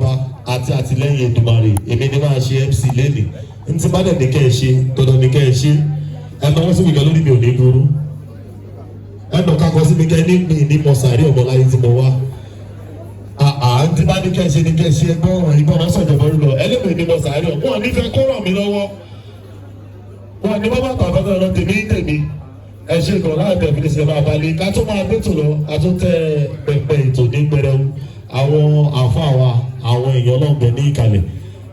Ọba àti àtìlẹ́yìn Èdùmàrè, èmi ni máa ṣe MC lẹ́nìí. Ntí bá dẹ̀ ní kẹ́ ẹ ṣe, dandan ní kẹ́ ẹ ṣe. Ẹ náwó sí mi kan lórí mi ò ní burú. Ẹ nà kakọ sí mi kẹ́ ní mi ní mọ sàárè ọmọ láyé tí mo wá. Àà, ntí bá ní kẹ́ ẹ ṣe ní kẹ́ ẹ ṣe. Ẹgbọ́n ìbọn náà sọ̀jọ̀bọ̀ lọ ẹlẹ́mìí ní mọ sàárè ọmọ wọn nífẹ̀ẹ́ kó ràn mí lọ́wọ́ wọn ní bábà tàbí ọ̀nà tèmi tèmi. Ẹ ṣe gan láì tẹ̀ fi ṣe máa balẹ̀ ká tó máa gbẹ́tò lọ. A tún tẹ pẹpẹ ètò ní gbẹrẹwu. Àwọn àfáà wa, àwọn èèyàn náà bẹ ní ìkàlẹ̀.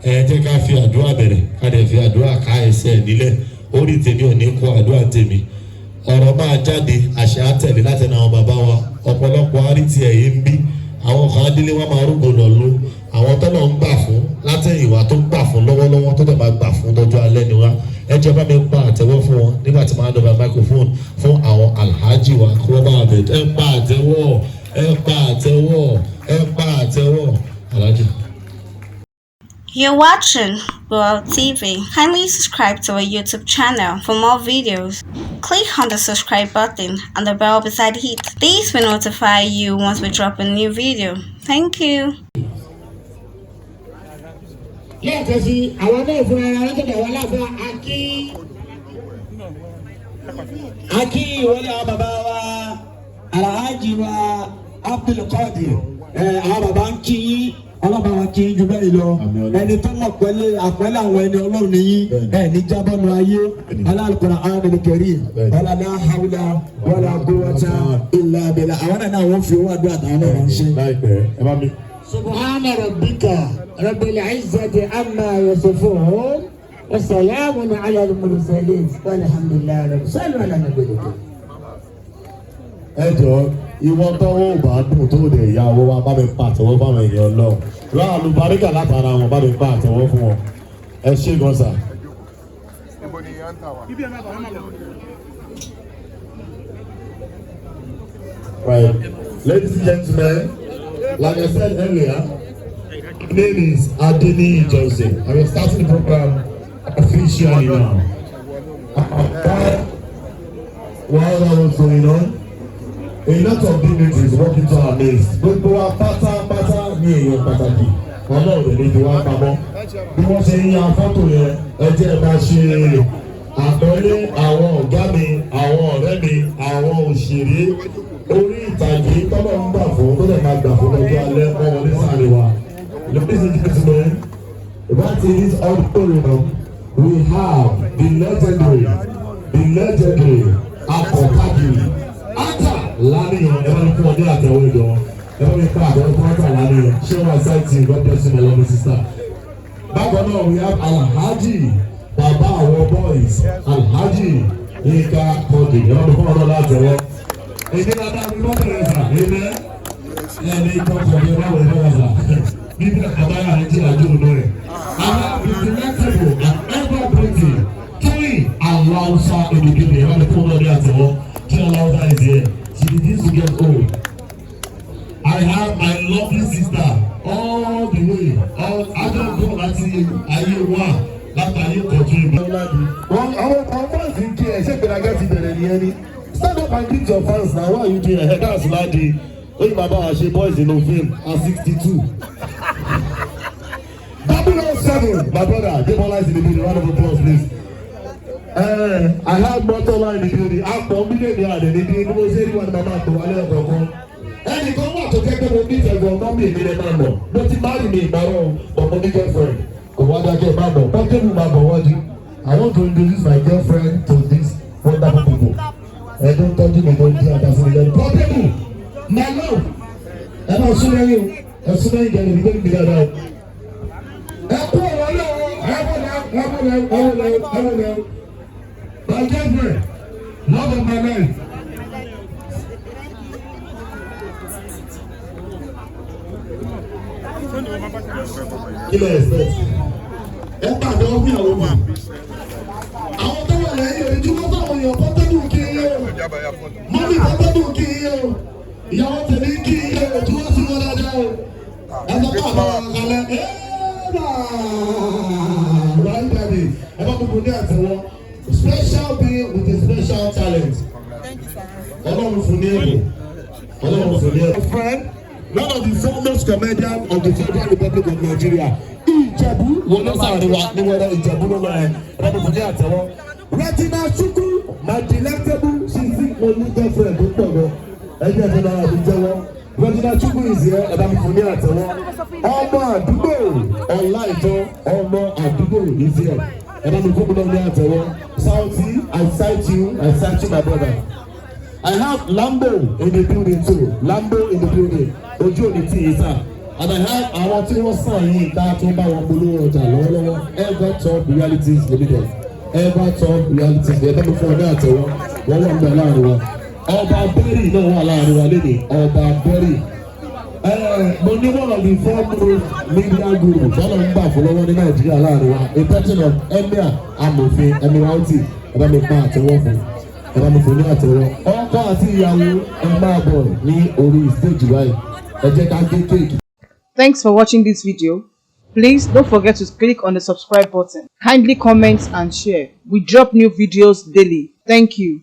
Ẹ jẹ́ ká fi àdúrà bẹ̀rẹ̀, ká dẹ̀ fi àdúrà ká ẹsẹ̀ nílẹ̀. Orí tèmi ò ní kó àdúrà tèmi. Ọ̀rọ̀ máa jáde, àṣà àtẹ̀lé láti ẹnu àwọn bàbá wa. Ọ̀pọ̀lọpọ̀ àrítì ẹ̀yẹ ń bí àwọn kan adílé wọn máa rúgbò lọ ló àwọn tọ́lọ̀ ń gbà fún látẹ̀yìnwá, tó gbà fún lọ́wọ́lọ́wọ́, tó dẹ̀ máa gbà fún lọ́jọ́ alẹ́ ni wá. Ẹ jẹ́ bá mi pa àtẹ́wọ́ fún wọn nígbà tí màá dọ̀bà microphone fún àwọn alhaji wa kí wọ́n bá wà bẹ̀. Ẹ pa àtẹ́wọ́, ẹ pa àtẹ́wọ́, ẹ pa àtẹ́wọ́, alhaji. You're watching World TV. Kindly subscribe to our YouTube channel for more videos. Click on the subscribe button and the bell beside it. This will notify you once we drop a new video. Thank you. Lẹ́ẹ̀kan sí, àwọn náà fúnra ara látọ̀dọ̀ àwọn aláàfin, akí akí ìwọlé àwọn bàbá wa, Alhaji wa Abdulkadir. Ẹ àwọn bàbá ń kí yín, ọlọ́ba wa kí yín ju bẹ́ẹ̀ lọ. Ẹni tó mọ̀ pẹ́lẹ́ àpẹ́lẹ́ àwọn ẹni Ọlọ́run ní yín, ẹ ní jábọ́nu ayé. Al-Qur'an al-Karim, wala la hawla wala quwwata illa billah. Àwọn náà wọ́n fi owó àdúrà táwọn náà ránṣẹ́. Láìpẹ́, ẹ bá mi. سبحان ربك رب العزة عما يصفون وسلام على المرسلين والحمد لله رب. صلوا على النبي الكريم. Ẹ jọ, ìwọ tọwọ́ ò bá dùn tó lè ya owó wa, bá mi pa àtẹ́wọ́ fáwọn èèyàn lọ rà àlùbáríkà látara wọn, bá mi pa àtẹ́wọ́ fún wọn. Ẹ ṣé gan sà. Ibo ni yanta wa? Right. Ladies and gentlemen, like I said earlier, my name is Adeniyi Johnson, and we're starting the program officially now. While that was going on, a lot of dignitaries walk into our midst. Gbogbo wa pátápátá ní èèyàn pàtàkì. Ọlọ́run lè fi wá pamọ́. Bí wọ́n ṣe ń ya fọ́tò yẹn, ẹ jẹ́ ẹ máa ṣe àpọ́nlé àwọn ọ̀gá mi, àwọn ọ̀rẹ́ mi, àwọn òṣèré orí ìtàgé tọ́lọ̀ ń gbà fún, tó dẹ̀ máa gbà fún lọ́jọ́ alẹ́ wọ́n wọlé sáré wa. Ladies and gentlemen, right in this auditorium, we have the legendary Akọ̀kágìrì Ata Laniyan. Ẹ bá mi fún ọ ní àtẹ̀wé ìjọ. Ẹ bá mi pa àtẹ̀wé fún Ata Laniyan. Ṣé wàá sáìtì? God bless you, my lovely sister. Bákan náà, we have Alhaji Baba àwọn boys, Alhaji Yinka Quadri. Ẹ bá mi fún ọ náà látẹ̀wọ́. Èmi náà dáa mi wọ́n bẹ̀rẹ̀ sà. Amen. Ẹ ní kọ́kọ́ ní ọba wọlé bọ́lá sà. Bíbí àbáyá rẹ̀ jí àjò rẹ̀. I have the delectable and ever pretty Toyin Alausa in the building. Ẹ bá mi fún ọ ní àtẹ̀wọ́. Toyin Alausa is here. She begins to get old. I have my lovely sister all the way all àjọ bọ̀ láti ayé wa, láti ayé kọ̀tún ìgbà. Wọ́n àwọn fans ń kí ẹ. Ṣé ìgbéraga ti bẹ̀rẹ̀ nìyẹn ni? Stand up and greet your fans now. Why are you doing ahead? That's Ladi. Oyin bàbá wa ṣe boys in film at 62. 007, my brother Demola is in the building. Round of applause, please. I have Motola in the building. Àpọ̀ mílíọ̀nù àdé níbi ní mo ṣe rí wọn ní màmá àpò wálé ọ̀kọ̀ọ̀kan. Ẹnìkan wà tó jẹ́ pé mo ní ìfẹ́ gan, mọ́mí mi lè máa mọ̀. Mo ti má rí mi ìparọ́, but mo ní girlfriend. Kò wá dákẹ́ máa mọ̀. Pọ́kẹ́bù máa bọ̀ wájú. I want to introduce my girlfriend to these wonderful people. Ẹ tó ń tọ́jú mi, tó ń dín ata fún mi lẹ́nu. Pọ́kẹ́bù, my love. Ẹ máa sún lẹ́yìn o. Ẹ sún lẹ́yìn jẹ́ níbi tó ń bí dáadáa o. Ẹ kú ọ̀rọ̀ lọ́wọ́. Ẹ wọlé, ẹ wọlé, ẹ wọlé, ẹ wọlé. My girlfriend, love of my life. Kí ló expect? Ẹ pàdé ọ fún ìyàwó mi. Àwọn tó wà lẹ́yìn òní tí wọ́n fáwọn èèyàn, Pọ́tẹ́bù kí n yé o. Mọ́mí Pọ́tẹ́bù kí n yé o. Ìyàwó tèmi kí n yé o. Tí wọ́n sì wọ́n dáadáa o. Ẹ sọ fún àwọn àkàlẹ̀ ẹ́ẹ́dà. Right, daddy. Ẹ bá gbogbo ní àtẹ̀wọ́. Special being with a special talent. Ọlọ́run fún ní ẹ̀bùn. Ọlọ́run fún ní ẹ̀bùn. Friend. One of the foremost comedian of the Federal Republic of Nigeria. Ìjẹ̀bú wọlé sàárín wa ní wẹ́rẹ́. Ìjẹ̀bú ló lọ ẹ̀. Ẹ bá mi fún ní àtẹ́wọ́. Regina Chukwu, my delectable sisi. Mo ní girlfriend tó pọ̀ gan. Ẹ jẹ́ ẹ̀fọ́ náírà mi jẹ́wọ́. Regina Chukwu is here. Ẹ bá mi fún ní àtẹ́wọ́. Ọmọ àdúgbò Ọláìtàn, ọmọ àdúgbò is here. Ẹ bá mi fún mi náà ní àtẹ́wọ́. Sauti, I sight you, I sight you, my brother. I have Lambo in the building too. Lambo in the building. Ojú òní tí yìí sà. And I have àwọn tí wọ́n sàn yìí ká tó ń bá wọn polówó ọjà lọ́wọ́lọ́wọ́. Evertop Realities Limited. Evertop Realities. Ẹ bá mi fún ọ ní àtẹ́wọ́. Wọ́n wà níbẹ̀ láàrin wa. Ọba Berry náà wà láàrin wa léde. Ọba Berry. Mo ní one of the foremost media guru tọ́lọ̀ ń gbà fún lọ́wọ́ ní Nàìjíríà láàrin wa. A person of Emir Amòfin Emirauti. Ẹ bá mi pa àtẹ́wọ́ fún, ẹ bá mi fún ní àtẹ́wọ́. Ọkọ àti ìyàwó, ẹ máa bọ̀ ní orí stage báyìí. Ẹ jẹ́ ká gé cake. Thanks for watching this video. Please don't forget to click on the subscribe button. Kindly comment and share. We drop new videos daily. Thank you.